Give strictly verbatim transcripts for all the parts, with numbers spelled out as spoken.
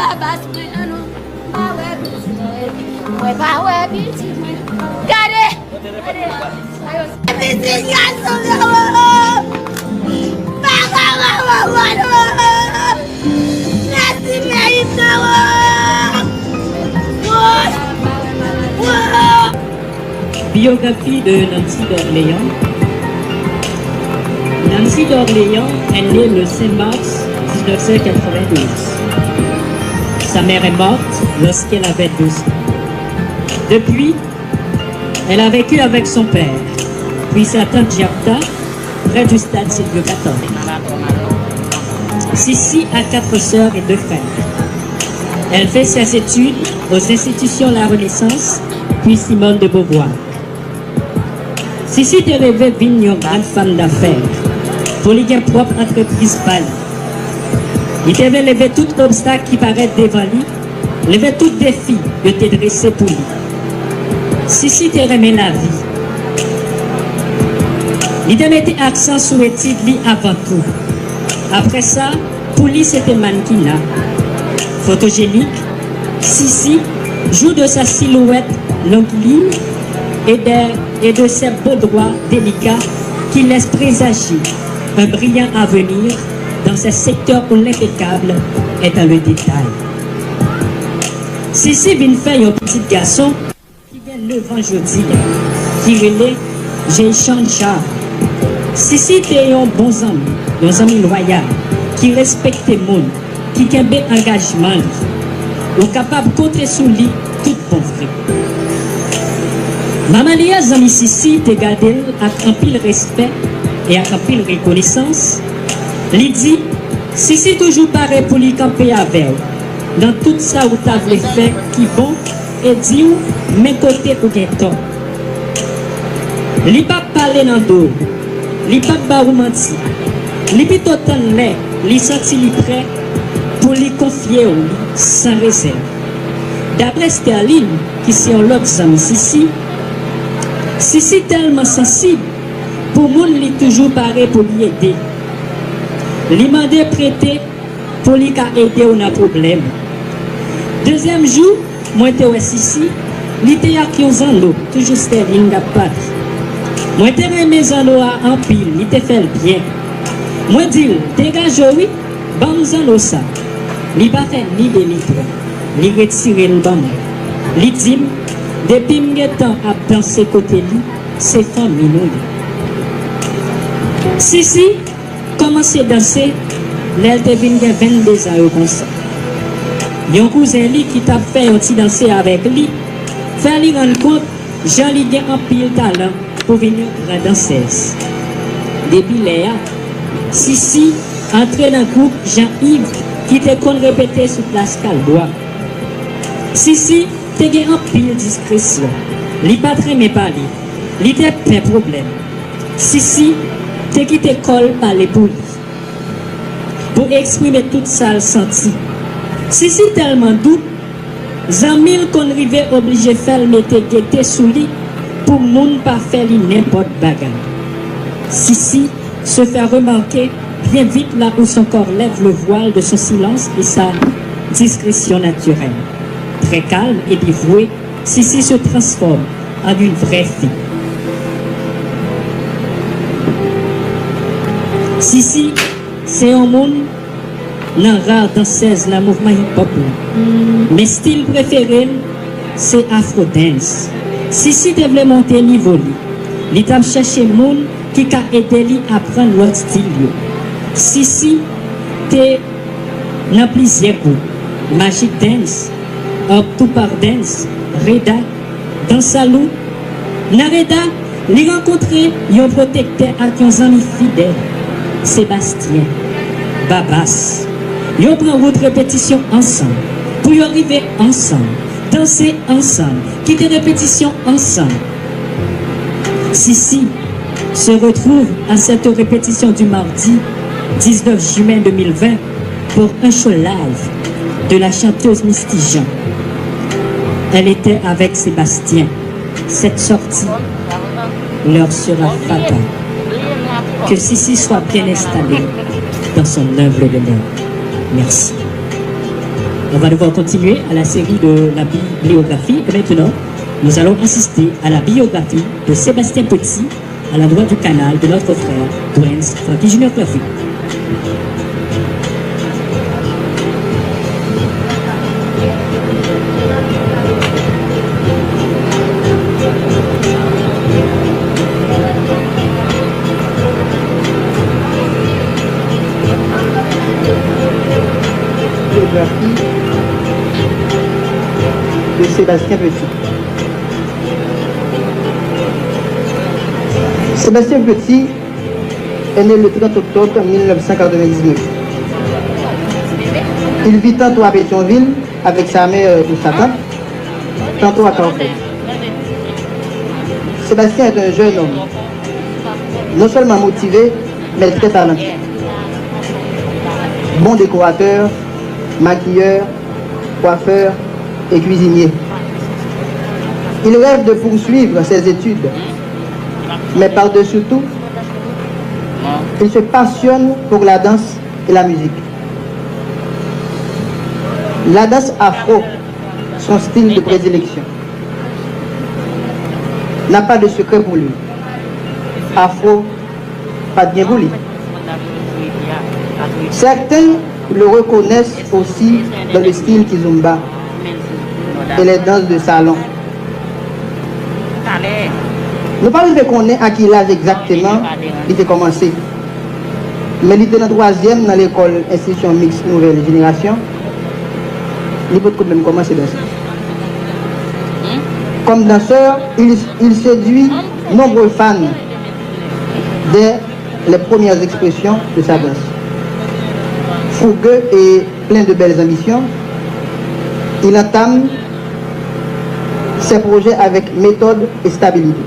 Babas mwen an non. Pa wè pitit mwen. Mwen pa wè pitit mwen. Gade. Gade. Pitit gason yo. Pa ka wè wè wè non. Mèsi Meyis nan wo. Wo. Wo. Biographie de Nancy Dorléans. Nancy Dorléans est née le cinq mars mille neuf cent quatre-vingt-douze. Sa mère est morte lorsqu'elle avait douze ans. Depuis, elle a vécu avec son père, puis sa tante Japta, près du stade Sylvio quatorze. Sissi a quatre sœurs et deux frères. Elle fait ses études aux institutions La Renaissance, puis Simone de Beauvoir. Sissi te reve vin yon grann fanm dafè, pou li gen pwòp antrepriz pa li. Li te vle leve tout obstak ki parèt devan li, leve tout defi yo te drese pou li. Sissi te renmen lavi. Li te mete aksan sou etid li avan tou. Apre sa, pou li se te mannkina. Fotojenik, Sissi joue de sa silhouette longiligne et de, et de ses beaux droits délicats qui laissent présager un brillant avenir dans ces secteurs où l'impeccable est dans le détail. Sissi vin fè yon pitit gason ki gen nèf an jodi a, ki rele Jeychan Charles. Sissi te yon bon zanmi, yon zanmi lwayal, ki respekte moun, ki kenbe angajman li. Ou kapab konte sou li tout bon vre. Manman li a, zanmi Sissi, te gade l ak anpil respè e ak anpil rekonesans. Li di, Sissi toujou pare pou li kanpe avè w nan tout sa ou ta vle fè ki bon e di w men kote ou gen tò. Li p ap pale nan do w. Li p ap ba ou manti. Li pito tann lè li santi li prè pou li konfye w li san rezèv. Daprè Sterline, ki se yon lòt zanmi Sissi, Sissi tèlman sansib pou moun li toujou pare pou li ede. Li mande prete pou li ka ede w nan pwoblèm. Dezyèm jou, mwen te wè Sissi, li te ak yon zanno, toujou Sterline k ap pale. Mwen te renmen zanno a anpil, li te fè l byen. Mwen di l, degaje w wi, ban m zanno sa. Li pa fè ni de ni twa, li retire l ban mwen. Li di m, depi m gentan ap danse kote li, se fanmi nou ye. Sissi kòmanse danse lè l te vin gen venndezan yo konsa. Yon kouzen li ki t ap fè yon ti danse avèk li fè li rann kont jan li gen anpil talan pou vin yon gran dansèz. Depi lè a, Sissi antre nan gwoup Jean Yves ki te konn repete sou plas Kalbwa. Sissi te gen anpil diskresyon. Li pa t renmen pale. Li te pè pwoblèm. Sissi te kite kò l pale pou li, pou eksprime tout sa l santi. Sissi tèlman dou, zanmi l konn rive oblije fè l mete gete sou li pou moun pa fè li nenpòt bagay. Sissi se fait remarquer bien vite là où son corps lève le voile de son silence et sa discrétion naturelle. Très calme et dévouée, Sissi se transforme en une vraie fille. Sissi se yon moun nan ra dansèz nan mouvman hip hop la. Men stil prefere l se afro dance. Sissi te vle monte nivo li. Li t ap chèche moun ki ka ede li aprann lòt stil yo. Sissi te nan plizyè gwoup, Magic Dance, Up to Par Dance, Reda, Dansalou. Nan Reda, li rankontre yon pwotektè ak yon zanmi fidèl, Sebastyen Babas. Yo pran wout repetisyon ansanm, pou yo rive ansanm, danse ansanm, kite repetisyon ansanm. Sissi se retrouve à cette répétition du mardi dix-neuf juin deux mille vingt pour un show live de la chanteuse Misty Jean. Elle était avec Sébastien. Cette sortie leur sera fatale. Que Sissi soit bien installée dans son humble demeure. Merci. On va devoir continuer à la série de la bibliographie et maintenant, nous allons assister à la biographie de Sébastien Petit à l'endroit du canal de notre frère Prince Francky Junior Claffy. Biographie de Sébastien Petit. Sébastien Petit est né le trente octobre mille neuf cent quatre-vingt-dix-neuf. Il vit tantôt à Pétion-Ville avec sa mère et sa tante, tantôt à Carrefour. Sébastien est un jeune homme, non seulement motivé, mais très talentueux. Bon décorateur, maquilleur, coiffeur et cuisinier. Il rêve de poursuivre ses études, mais par-dessus tout, il se passionne pour la danse et la musique. La danse afro, son style de prédilection. N'a pas de secret pour lui. Afro, pa t gen pou li. Certains le reconnaissent aussi dans le style kizomba et les danses de salon. Nou pa rive konnen a ki laj egzakteman li te kòmanse, men li te nan twazyèm nan lekòl Institution Mixte Nouvelle Génération. Li potko menm kòmanse danse. Comme danseur, il, il séduit nombreux fans dès les premières expressions de sa danse. Fougueux et plein de belles ambitions, il entame ses projets avec méthode et stabilité.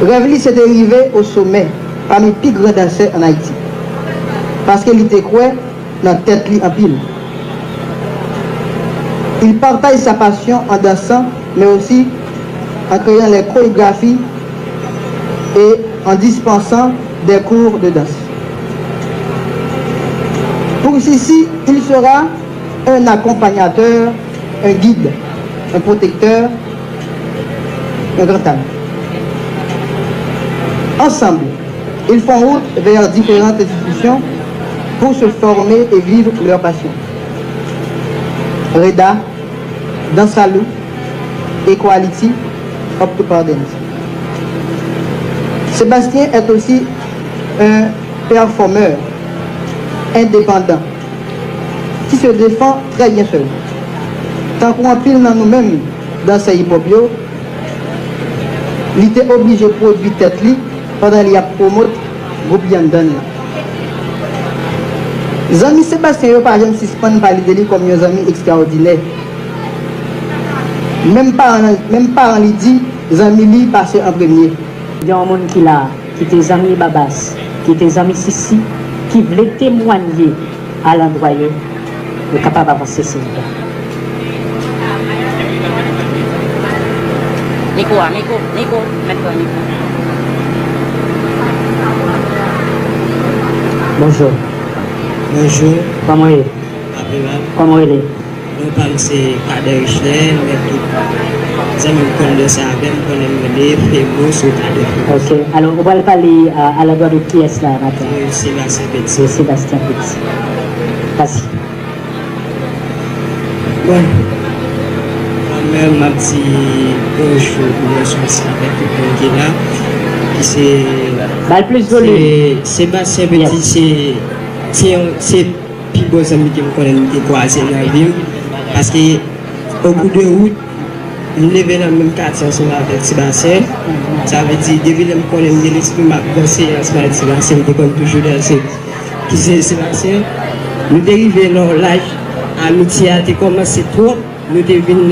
Rèv li se te rive o somè pami pi gran dansè ann Ayiti, paske li te kwè nan tèt li anpil. Il partage sa passion en dansant, mais aussi en créant les chorégraphies et en dispensant des cours de danse. Pour Sissi, il sera un accompagnateur, un guide, un protecteur, un grand ami. Ensemble, ils font route vers différentes institutions pour se former et vivre leur passion. Reda, Dansalou, Equality, Up to Par Dance. Sébastien est aussi un performeur indépendant ki se defann trè byen sèl. Tankou anpil nan nou menm dansè hip-hop yo, li te oblije pwodui tèt li pandan li ap pwomot gwoup Yandan nan. Zanmi Sebastyen yo pa janm sispann pale de li kòm yon zanmi ekstraòdinè. Menm paran, menm paran li di zanmi li pase an premye. Gen yon moun ki la, ki te zanmi Babas, ki te zanmi Sisi, ki vle temwanye a landwa yo, yo kapab avanse, silvouplè. Mikwo a, mikwo, mikwo, mèt pran mikwo. Bonjou. Bonjou. Kòman w ye? Apre la. Kòman w rele? Non pa m se Kader Richler, men tout zanmi m konn danse avè m, konnen m rele Famous ou Kader Famous. Ok, alò, ou pral pale a, alandwa de kiyès la maten? De Sebastien Petit. De Sebastien Petit. Pase. Bon, mwen menm, m ap di bonjou, bonswa avèk tout moun ki la, ki se... Ba l plis volim. Se Sebastien Petit, yes. Se, se yon, se pi bon zanmi ke m konnen m te kwaze nan vi m. Paske, o kou de wout, m leve nan menm katye ansanm avèk Sebastien. Sa vle di, depi lè m konnen m gen lespri, m ap danse ansanm avèk Sebastien, m te konn toujou danse. Ki se Sebastien, nou te rive nan yon laj, amitye a te kòmanse twòp. Nou te vin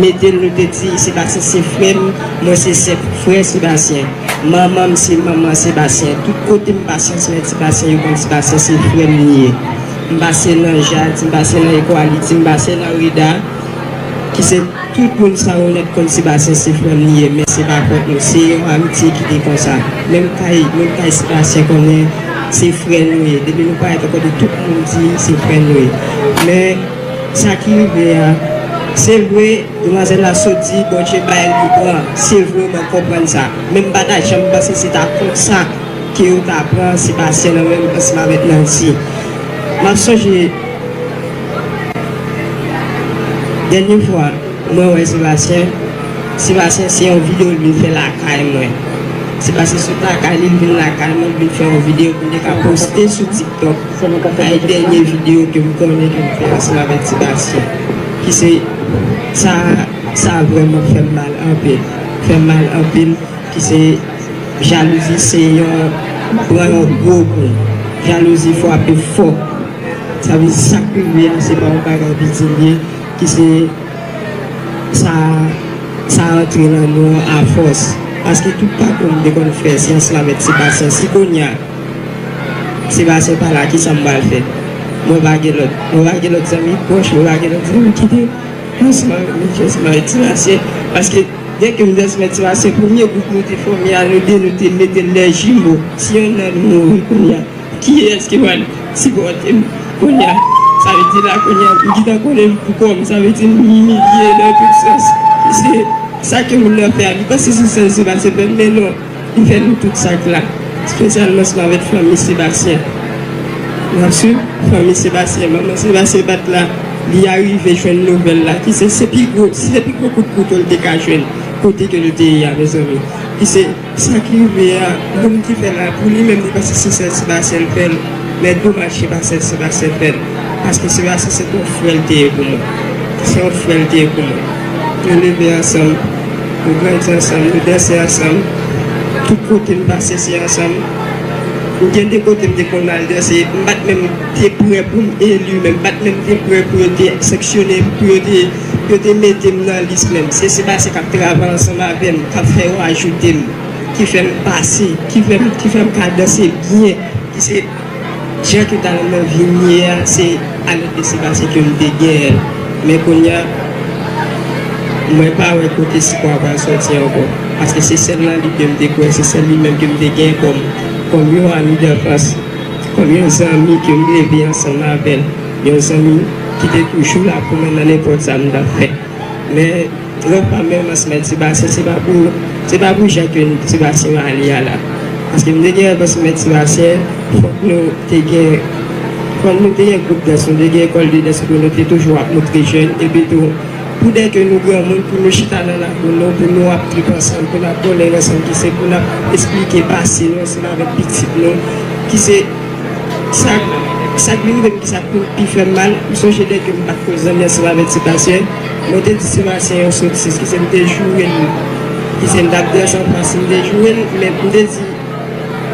mete l, nou te di, Sebastien se frè m, mwen se sè frè Sebastien. Manman m se manman Sebastien. Tout kote m pase ansanm avèk Sebastien, yo konn Sebastien se frè m li ye. M pase nan Jazz, m pase nan Equality, m pase nan Reda, ki se tout moun sa yo nèt konn Sebastien se frè m li ye, men se pa fòt nou. Se yon amitye ki te konsa. Menm kay, menm kay Sebastien konnen se frè nou ye. Depi nou parèt ankò de tout moun di se frè nou ye. Men sa ki rive a, se vre, demwazèl la sot di Bondye bay li pran. Se vre, mwen konprann sa. Men m pa ta janm panse se ta konsa ke yo ta pran Sebastien nan men m ansanm avèk Nancy. M ap sonje dènye fwa mwen wè Sebastien, Sebastien se yon videyo l vin fè lakay mwen. Sebastien sot lakay li, l vin lakay mwen, l vin fè yon videyo pou m te ka poste sou TikTok. Ay dènye videyo ke m konnen ke m fè ansanm avèk Sebastien. Ki se sa, sa vrèman fè m mal anpil. Fè m mal anpil. Ki se jalouzi, se yon, pran yon gwo kou. Jalouzi frape fò. Sa vle di sa k rive a, se pa yon bagay piti l ye, ki se sa, sa rantre nan nou an afòs. Paske tout pakou m te konn fè, se ansanm avèk Sebastien. Si kounye a, Sebastien pa la, kisa m pral fè? Mwen pa gen lòt, mwen pa gen lòt zanmi pwòch, mwen pa gen lòt zanmi ki te ansanm avèk mwen, ansanm avèk Sebastien. Paske dèke m te ansanm avèk Sebastien, premye gwoup nou te fòme a, nou de, nou te mete lè jimo. Si yonn nan nou mouri kounye a, kiyès ki pral sipòte m kounye a? Sa vle di la kounye a, m gentan konnen m pou kò m, sa vle di m imilye nan tout sans. Se sa ke moun nan fè a, li panse se sèl Sebastien fè l, men non, li fè nou tout sa k la. Espesyalman ansanm avèk fanmi Sebastien. N ap swiv fanmi Sebastien, manman Sebastien pa t la, li arive jwenn nouvèl la, ki se, se pi gwo, se pi gwo kout kouto l te ka jwenn, kote ke nou te ye a, mezanmi. Ki se, sa k rive a, moun ki fè l la, pou li menm, li panse se sèl Sebastien l fè l. Men domaj, se pa sèl Sebastien l fè l. Paske Sebastien se t yon frè l te ye pou mwen. Se yon frè l te ye pou mwen. Nou leve ansanm, nou grandi ansanm, nou danse ansanm. Tout kote n pase, se ansanm. M gen de kote m te konn al danse, m pa t menm te prè pou m eli, men m pa t menm te prè pou yo te sanksyone m, pou yo te, yo te mete m nan lis menm. Se Sebastien k ap travay ansanm avè m, k ap fè yo ajoute m, ki fè m pase, ki fè m, ki fè m ka danse byen, ki se jan ke talan mwen vin ye a, se alèd de Sebastien ke m te genyen l. Men kounye a, mwen pa wè kote sipò a pral sòti ankò. Paske se sèl nan li ke m te kwè, se sèl li menm ke m te genyen kòm, kòm yon ami d'anfans, kòm yon zanmi ke m leve ansanm avè l, yon zanmi ki te toujou la pou mwen nan nenpòt sa m t ap fè. Men, lè pa menm ansanm avèk Sebastien, se pa pou, se pa pou jan ke Sebastien ale a la. Paske m te gen ansanm avèk Sebastien, fòk nou te gen, fòk nou te gen gwoup dans, nou te gen ekòl de dans, nou te toujou ap montre jèn, epi tou, pou dè ke nou granmoun, pou nou chita nan lakou nou, pou nou ap trip ansanm, pou n ap konnen ansanm, ki se pou n ap esplike pase nou ansanm avèk pitit nou, ki se sa, sa k vin rive m, ki sa k pi fè m mal, m sonje dè ke m pa t ko zanmi ansanm avèk Sebastien, mwen te di Sebastien yon sotiz, ki se m te joure l, ki se m t ap danse anfas, m te joure l, men m te di,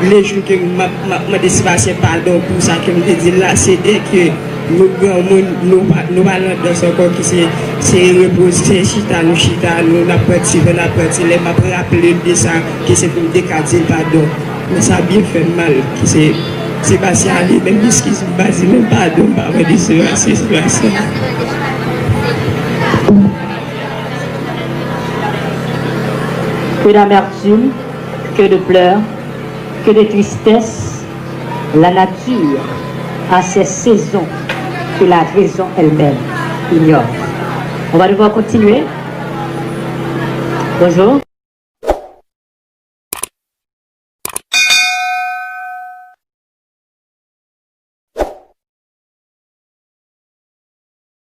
le jou ke m ap, m ap mande Sebastien padon pou sa ke m te di l la, se dè ke nou granmoun, nou pa, nou pa nan dans ankò, ki se, se repoze, se chita, nou chita, nou, n ap pran ti van, n ap pran ti lè, m ap raple l de sa, ki se pou m te ka di l padon. Men sa byen fè m mal, ki se, se pase ale, menm eskiz m pa di, menm padon m pa mande, se pase, se pase. Que d'amertume, que de pleurs, que de tristesse, la nature a ses saisons que la raison elle-même ignore. On va devoir continuer. Bonjour.